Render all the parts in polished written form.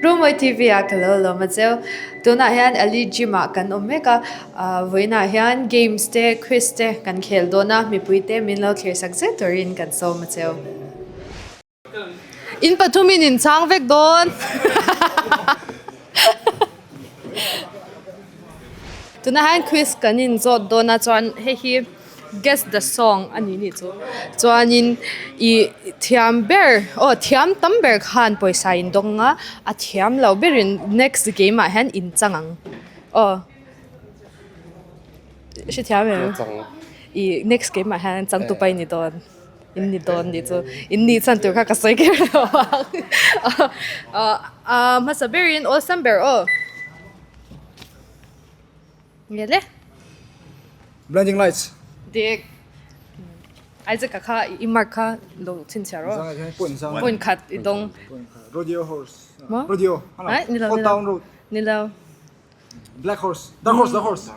Rumawi TV ah ka lo lawm a cheu. Tunah hian Ali gym ah kan awm mek a, ah vawiinah hian games te quiz te kan khel dawn a, mipui te min lo thlir sak zet turin kan sawm a cheu. In pathumin in chang vek dawn. Tunah hian quiz kan in zawt dawn a chuan hei hi guess the song a ni nih chu chuanin ih thiam ber aw thiam tam ber khan pawisa in dawng a a thiam lo berin next game ah hian in chang ang aw hrethiam em ih next game ah hian changtupa i ni dawn. In ni dawn nih chu in nih chhan tur kha ka sawi kher lo ang ah hmasa berin awlsam ber aw nge le Blinding lights dik Isaac-a kha i mark kha lo chhinchhiar aw point khat i dawng Rodeo horse rodeo ni lo ni lo. Black horse, dark horse, dark horse.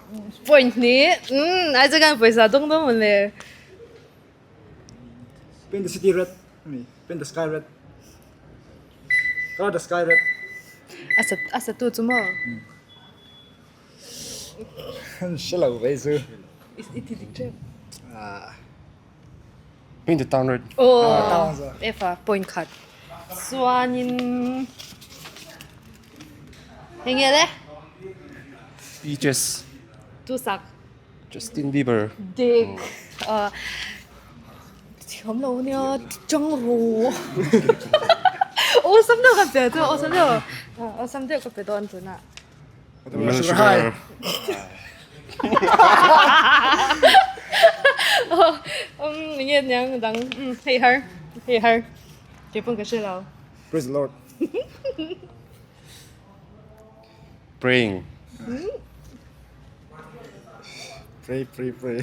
Point hnih. Umm, ai chuan pawisa dawng dawn mawn le. Paint the city red. Paint the sky red. Color the sky red. A sa a sa tu chu maw? Hre lo ve chu. I ti dik tep. Ah. Paint the town red. Oh, F a point khat. Chuanin Eng nge le? Peaches. Tu sak. Justin Bieber. Dik. Uh, thiam lo nia chang ru. Awesome deuh ka pe chu awesome deuh. Awesome deuh ka pe dawn tuna. Watermelon sugar. Um, nge niang dang. Um, hei har. Hei har. Ke pun ka hre lo. Praise the Lord. Praying. Pray, pray, pray.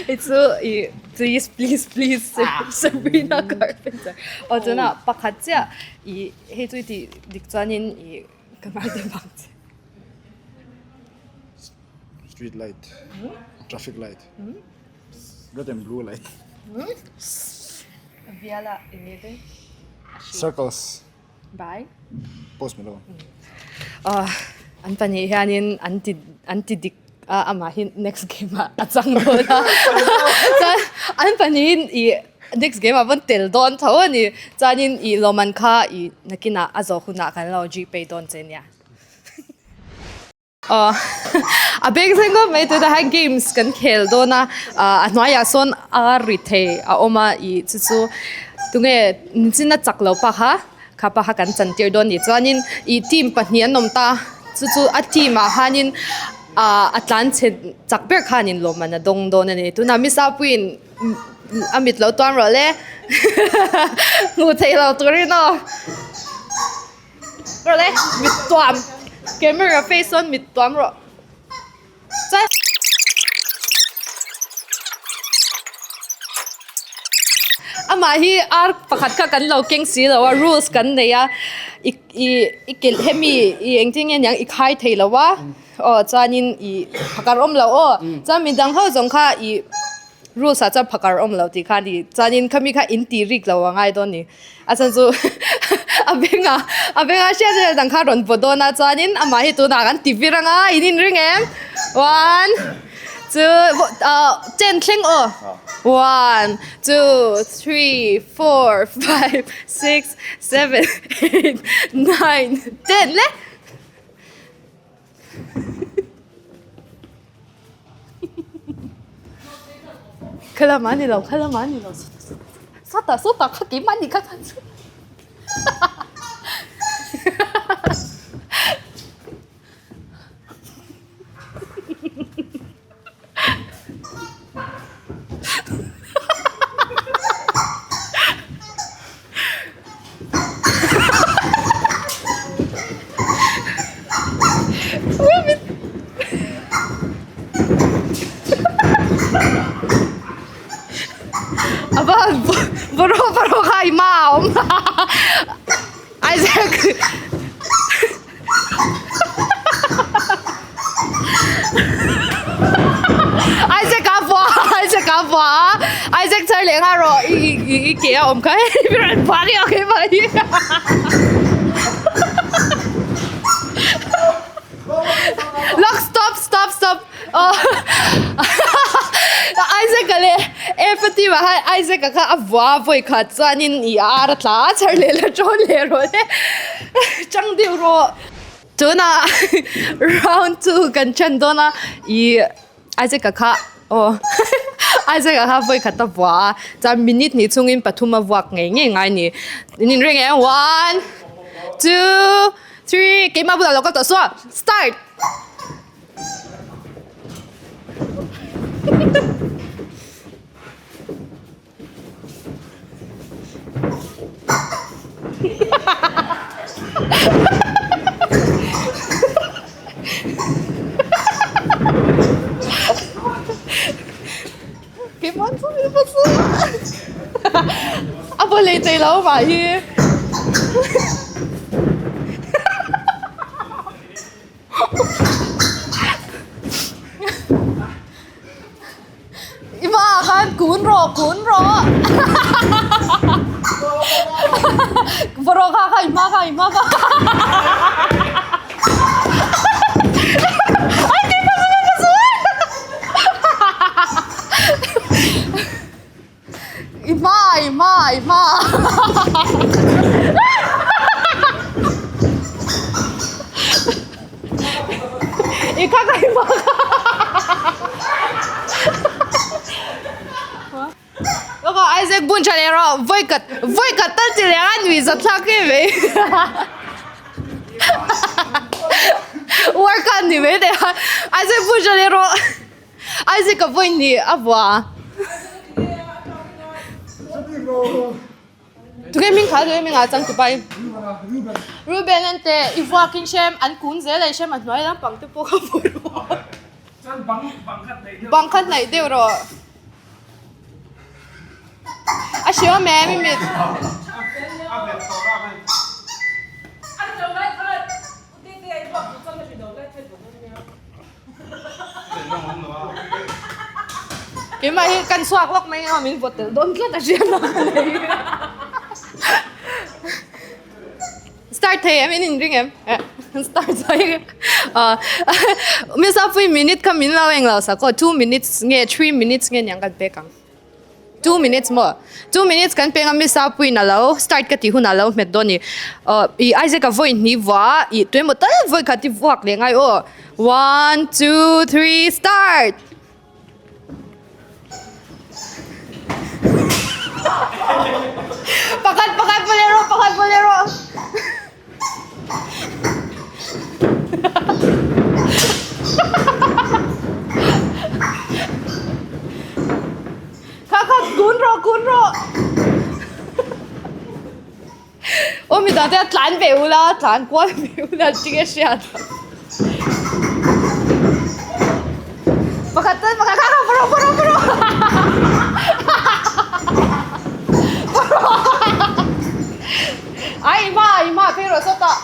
It's so i please please please Sabrina Carpenter. Oh chuna pakhat chiah i hei chu i tih dik chuanin i ka ngai ta vang che. Street light. Traffic light. Red and blue light. Biala eng nge te? Circles. Bye. Post Malone. Ah, an pahnih hianin an ti an ti dik a amah hi next game ah a chang dawn a. Chuan an pahnihin i next game ah pawn tel dawn tho a ni. Chuanin i lawmman kha i nakinah a zawh hunah kan lo Gpay dawn che nia. A beng thleng khawp mai tunah hian games kan khel dawn a a hnuaiah sawn ar ri thei a awm a ih chu chu tunge nichin a chak lo pa kha kha pa kha kan chantir dawn a ni chuanin ih team pahnih an awm ta chu chu a team ah khanin ah a tlan chhe chak ber khanin lawmman a dawng dawn a ni tunah misa puiin a mit lo tuam rawh le hmuh theih loh turin aw. Rawh le, mit tuam. Camera face on mit tuam rawh. Chuan amah hi ar pakhat kha kan lo keng si lo a rules kan nei a i i i kelh hemi i engtin nge niang i khai thei lo a aw chuanin i phakar awm lo aw chuan midang ho zawng kha i rules ah chuan phakar awm lo tih kha a ni chuanin khami kha in tih rik lo a ngai dawn a ni a chhan chu a bengah a bengah hriat hriat dang kha a rawn vaw dawn a chuanin amah hi tunah kan ti vir anga in inring em one two ah ten thleng aw one two three four five six seven eight nine ten le. Khalam a ni lo khalam a ni lo sawtah sawtah kha keimah ni kha kha chu A va bawrhawh bawrhawh kha i hma ah a awm Isaac Isaac a vuah Isaac a vuah a. Isaac char leh nghal rawh i i i ke a awm kha hei ber an phah rih ang hei hi. Lock stop stop stop aw Isaac a leh Eva team ah khan Isaac a kha a vua vawi khat chuanin i ar a tla a char leh la ṭawn leh rawh le ṭang deuh rawh. Tunah round 2 kan ṭan dawn a i Isaac-a kha aw Isaac-a kha vawi khat a vua a chuan minute hnih chhungin pathum a vuak ngei ngei ngai a ni in inring em one two three keimah bulah lo kal tawh suah start. A vawlei thei lo mah hi. I hma ah khan kun rawh kun rawh va rawh kha kha i hma kha i hma kha ai keimah chu ka zu i hma i hma i hma i kha kha i hma kha Bawk a Isaac bun tha leh rawh vawi khat vawi khat tal chi leh a nui za thlak em mai workout ni mai thei a Isaac bun tha leh rawh. Isaac a vawi hnih a vua. Tunge hming kha tunge hming ah chang tupa i. Ruben an te i vuak in hrem an kun zel a i hrem a hnuai lampang te pawh kha vu rawh. Bang kha hnaih deuh rawh. A hriau em i mit. Keimah hi kan chhuak lawk mai a min vawt tel dawn tlat a hriat lo ka nei. Start thei em in inring em? Start zai. Misa pui minute kha min lo eng lo sak aw 2 minutes nge 3 minutes nge niang kan pek ang. 2 minutes maw? 2 minutes kan peng a mi Sapuiin a lo start ka tih hunah a lo hmet dawn a ni. Aw i Isaac a vawi hnih vuah a, i tuemaw tal vawi khat i vuak leh ngai aw. One, two, three, start! Pakhat, pakhat pawh leh rawh, pakhat pawh leh rawh. Kha kha kun rawh kun rawh Aw mi dang te a tlan ve ula tlan kual ve ula tinge hriat Pakhat chuan pakhat kha kha va rawh va rawh va rawh va rawh Ai i hma i hma phei rawh sawtah.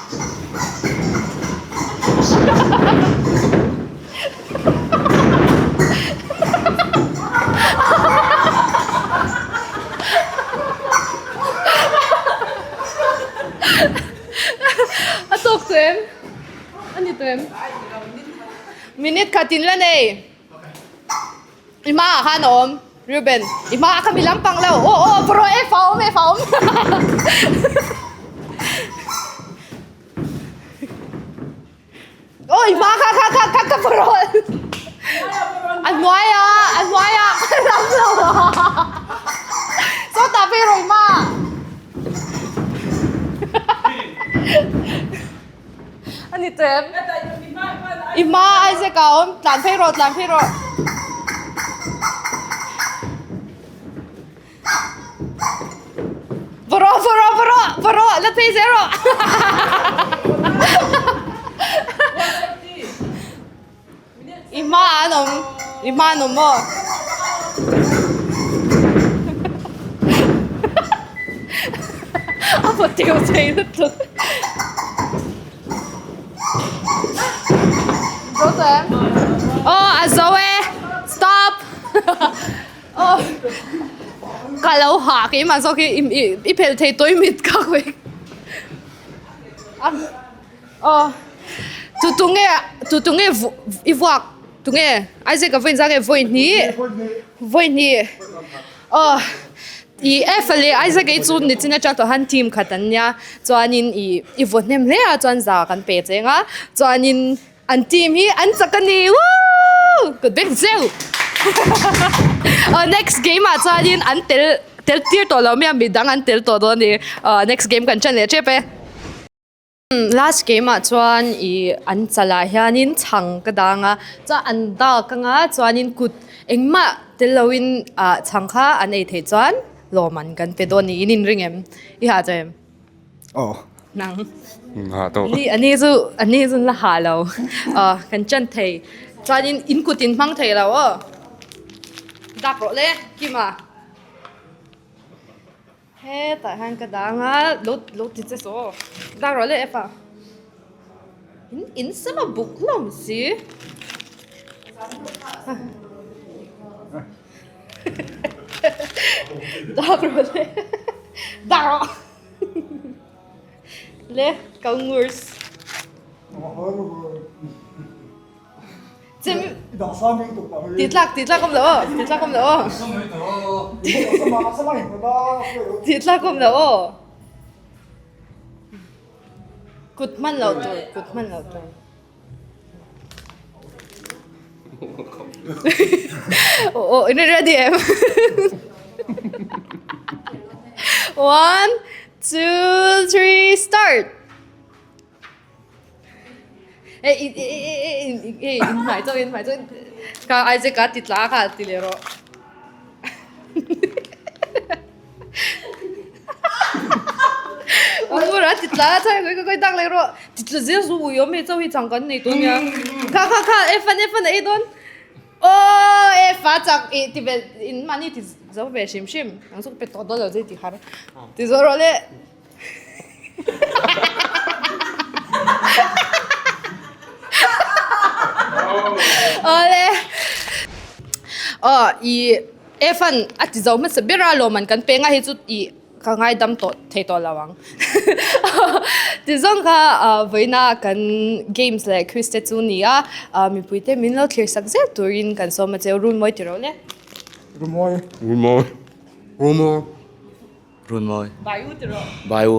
A tawk tawh em? A ni tawh em? Minute khat in la nei. I hma ah khan a awm Reuben i hma ah kha mi lampang lo aw aw va rawh e fa awm e fa awm aw i hma kha kha kha kha ka va rawh a hnuai ah a hnuai ah ka lam lo sawtah phei rawh i hma A ni tawh em? I hma Isaac a awm, tlan phei rawh, tlan phei rawh. Va rawh, va rawh, va rawh, va rawh, la phei zel rawh. I hma an awm, i hma an awm maw? A vaw teu thei lutuk. Zo tawh em? Aw a zo e! Stop! Aw. Ka lo ha keimah zawk hi i i phelh thei tawi mit ka khawih aw tu tu nge tu tu nge i vuak tu nge Isaac a vawiin zang nge vawi hnih vawi hnih aw i F leh Isaac hi chu nichin atang tawh han team khat an nia chuanin i i vaw hnem hle a chuan za kan pe cheng a chuanin An team hi an chak a ni woo ka bek zeuh aw next game ah chuanin an tel tel tir tawh lo mai a midang an tel tawh dawn a ni aw next game kan ṭan leh ṭep e last game ah chuan ih an chalah hianin chhang ka dang a chuan an dak anga chuanin kut engmah tel loin ah chhang kha an ei theih chuan lawm an kan pe dawn niin in ring em i hah tawh em. Aw. Nang. Ha tawh. Ni ani chu ani chu la ha lo. Aw kan chan thei. Chuanin in kut in hmang thei lo aw. Dak rawh le Kima. Hetah hian ka dang a lo lo ti che saw. Dak rawh le Efa. In in sama buk hlawm si. Dak rawh le. Dak rawh. Le kal ngurs. Chim. Ti tlak ti tlak om lo aw. Ti tlak om lo aw. Ti tlak om lo aw. Kut hman lo tur, kut hman lo tur. Oh, in ready em? One, two, three, start. Eh, in in in in hmai chauh in hmai chauh ka ai che ka ti tla kha ti leh rawh. Ura ti tla chai koi koi dak leh rawh. Ti tla zel zu ui awm hei chauh hi chang kan nei tun nia. Kha kha kha e fan e fan ei dawn. Aw e fa chak i ti ve in mahni ti zo ve hrim hrim. Ang chu pe tawh dawn lo che ti har. Ti zo rawh le. Awle. Aw i Evan a ti zo hmasa ber a lawm an kan peng a hei chu ih ka ngaidam tawh thei tawh lo ang ti zawng kha vawiina kan games leh quiz te chu ni a mipui te min lo thlir sak zel turin kan sawm a che Runmawi ti rawh le. Runmawi. Runmawi. Runmawi. Runmawi. Bye u ti rawh. Bye u.